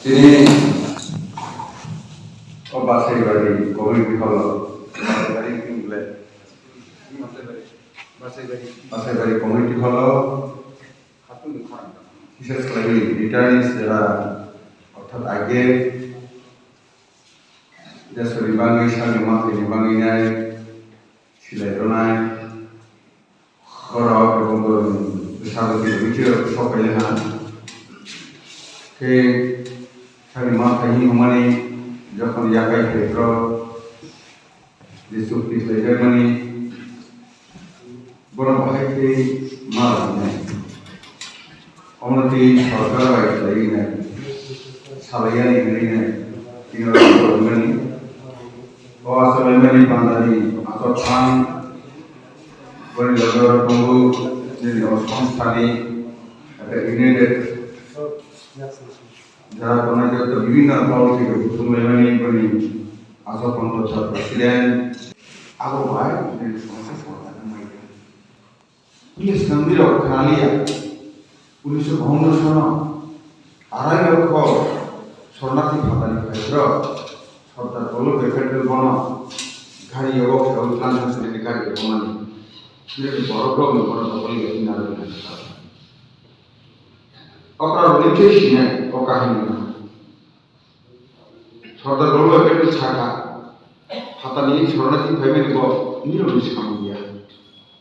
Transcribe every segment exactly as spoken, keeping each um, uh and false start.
Tini o Basaibari community hall o, Basaibari wngkha le? Basaibari community hall o, bises khlaiwi returnees jera, orthat age, desoni bagwi, salni manthai ni bagwi nai, silai rwnai, borok ebo bwsa bwtwi rok bithi rok sok phai le ha. Khe sani ma phai hwnmani jokhon yakai phai rok je chukti khlai jakmani, bono bahai khe ma rwnai. Omo twi sorkar bai khlaiwi nai, salaiyani hwnwi nai, tini oro borok mani. O asalaimani bandani aswk thang, boni loge oro tongo nini o songstani, aka United jara tongnai joto bibhinno political buthumlaimani boni aswk kontho sir president. Abo bai nini songsa sorkar wngmani. Police nangni rok khanaliya. Police o bohong no sano. Arai rok kho sornathi phatani phairok. Sordar Vallabhbhai Patel bono gari yogo khe tlang thang sini gari yogo mani. Nini borok rok ni bono tokol ya ina rok na. Okra rok ni khe sinai o kahini no. Sordar Vallabhbhai Patel saka, phatani sornathi phaimani bo nirokni samung ya.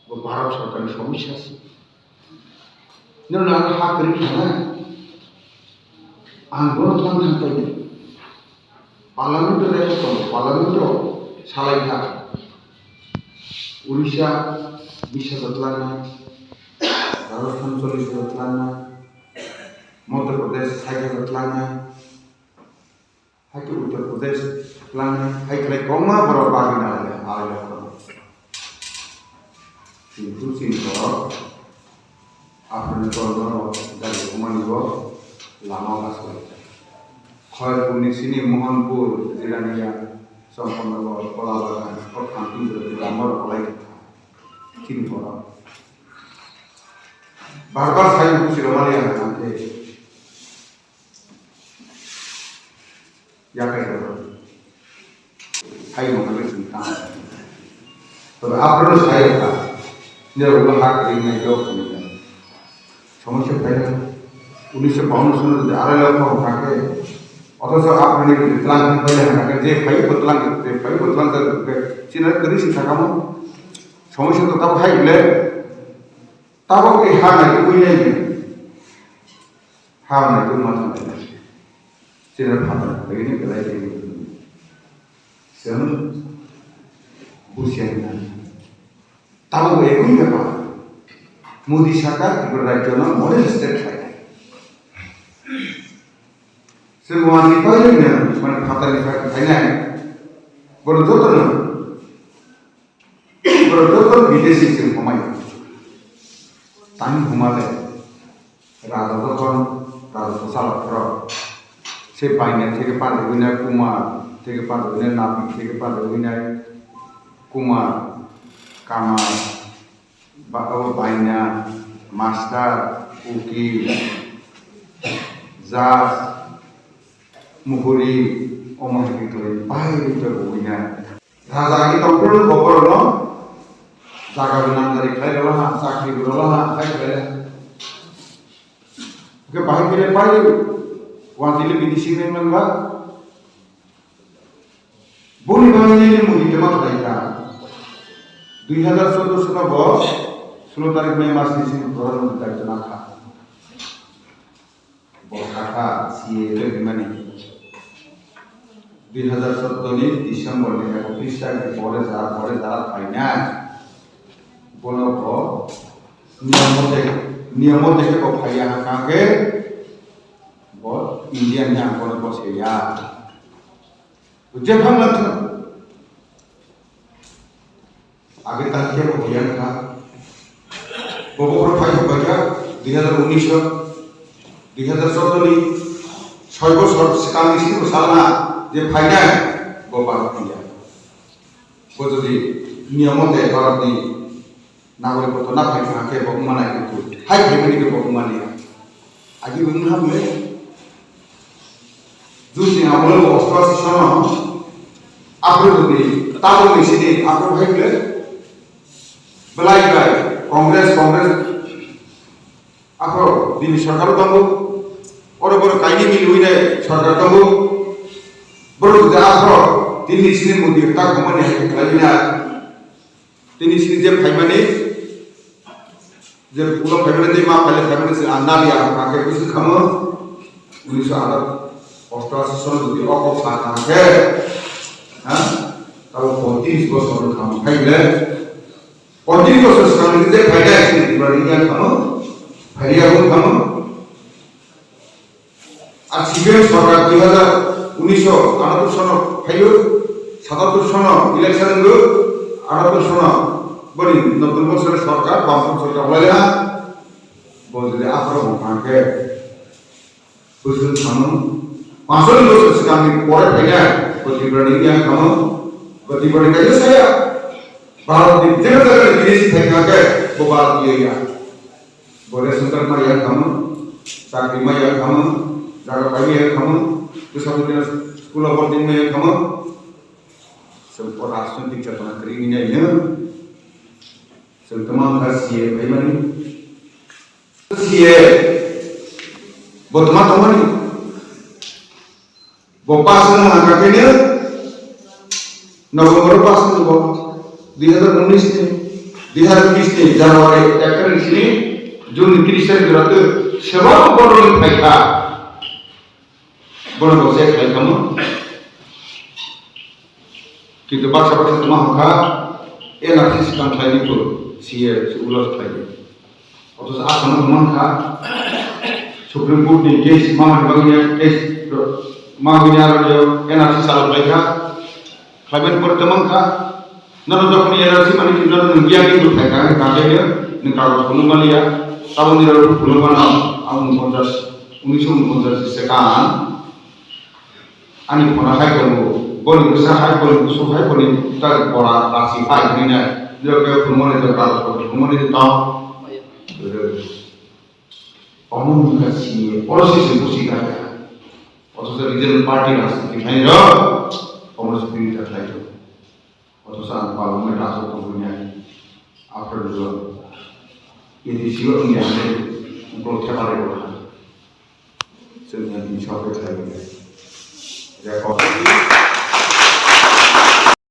Bo Bharat sorkarni somosya se. Nirokni aro ha kwrwi khanai. Ang bono tlang thang paidi. Parliament o rest tongo, Parliament o salai kha. Odisha bish hajar tlangnai, Rajasthan chollish hajar tlangnai, Madhya Pradesh sait hajar tlangnai. Hai khe Uttar Pradesh twlangnai hai khlai kwbangma borok bagwi nai le, nai le khorang. Kintu chini borok aphuru ni borok no gari wngmani bo lama o achuk lai kha. Khairpur ni sini Mohanpur, Jirania, Champannagar, Kolabagan, o thang tin jora lama rok kwlai kha chini borok. Bar bar sai busi rok mani ang thang khe. Yakai rok. Hai mangkali sini tang. Tobe aphuru sai ka. Nirok ulo hak ring nai jok sini ka. Somosya phai na. Unisho bawanno sono jodi arai lok kok thake. Othocho aphuru ni jodi tlang thang phai na ka je phai bo tlang je phai bo tlang ka. Chini kwrwi si thakamo. Somosya to tabo hai le. Tabo ke ha nai ko nai. Ha nai ko ma thang. Chini phatha begini belai chini. Chwng busiya na. Tamo ekoi bepar. Modi sarkar Tripura rajyo no model state khlai. Chwng wani pailai na, mane phatani phainai. Bono joto no. Borok joto bidesi chwng humai. Tang humale. Raja jokhon, raja bwsala phoro. Se baina theke pajagwi nai Kumar, theke pajagwi nai Napi, theke pajagwi nai Kumar, Kamar, ba-, abo baina, master, ukil, judge, muhuri, omo hai khe bai bai bai bai bai. Raja agi tongphuru bo borokno jaga bo namjari khlai rwla ha, chakri bo rwla ha, hai khlai rwla ha. Hwnkhe bahai khe pai wantili bini sini nangba. Boni bagwi nini mugi temo khlai kha. Dui hazar choudo sono bo sulo tarik May mas ni sini Pradhan Mantri daityo nang kha. Bo kha kha C A A hwnmani. Dui hazar choudo ni December ni ekotris tarikh ni pore ja, pore ja phainai. Bono bo niyom mote, niyom mote khe bo phaiya hwnkha khe bo Indian ni ang bono bo se ya. Bo jephang lang thung. Age ta khe bo yang kha. Bo bo phai phai kha dui hazar unis o, dui hazar choudo ni soi bosor swkang ni sini bwsal na je phainai bo Bharat ya. Bo jodi niyom mote Bharat ni nagorik koto na phai kha khe bo wngma nai khe hai phaimani khe bo wngmani ya. Agi wng ham le. Juni amolo bo osto asi sono aphuru ni tabuk ni sini aphuru hai kle belai bai Congress, Congress aphuru dini sorkar tongo, oro boro kaini milwi nai sorkar tongo, boro jodi aphuru dini sini Modi ta khomani hai khlai na. Tini sini je phaimani, je ulo phaimani tei ma phaile phaimani se ang naliya, ang khe bwswk khamu, unisho osto asi sono jodi o kok sa kha khe, ha, tabo poitrish bosor khamu phaile, poitrish bosor swkang je phaile sini Tripura ni yang khamu, phailiya bo khamu. Ar C P M sorkar dui hazar unis o atattor sono phaio, satattor sono election wngwi, atattor sono boni notun bosor sorkar, bamfront sorkar wnglaina, bo jodi aphuru wng kha khe bwswk thangno, paanch bosor swkangni pore phainai bo Tripura ni wngya khamu, bo Tripura ni kaisa saya, Bharat ni je jaga ni bidesi phai kha khe bo Bharat ni ya. Bo ration card ma ya khamu, chakri ma ya khamu, jaga pai ma ya khamu, bwsa bwtwi school o boarding ma ya khamu. Chwng o rajnitik chetona kwrwi wngwi nai no. Chwng tamo wngkha C A phaimani. C A bo tongma tongmani. Bo pass wngna hangkha khe no November o pass wngbo, dui hazar unis ni, dui hazar bis ni January ek tarik sini June ni tris tarik jora twi sebo borok ni phaikha. Bono bo check khai khamu. Kintu baksa baksa tongma hangkha, N R C swkang khlai di phuru, C A ulo khlai di. Othocho asano wngmang kha, Supreme Court ni case mamani bagwi ya, case ro-, mamani aro yo N R C chalo khlai kha, khlaibai pore tongmang kha, nono jokhon N R C mani nono nwng giyan ni bwthai kha, kha khe nwng kagoj phunuk mani ya, taboni rok phunuk mano, ang unponchas, unisho unponchas ni swkang. Ani khona hai tongo, boni bwsa hai, boni busu hai, boni tak bora rasi hai hwnwi nai. Nirok khe phunukmani tong, kagoj photo phunukmani tong. Omo wngkha C A, oro se se busi kha kha. Othocho regional party rajniti khlai rok, omo se tini ta khlai rok. Othocho ang parliament aswk tongmani, after all, A D C o wngya hwnwi uklok thepari rwkha. Chwngno tini sokhe khlai rwkha. Record.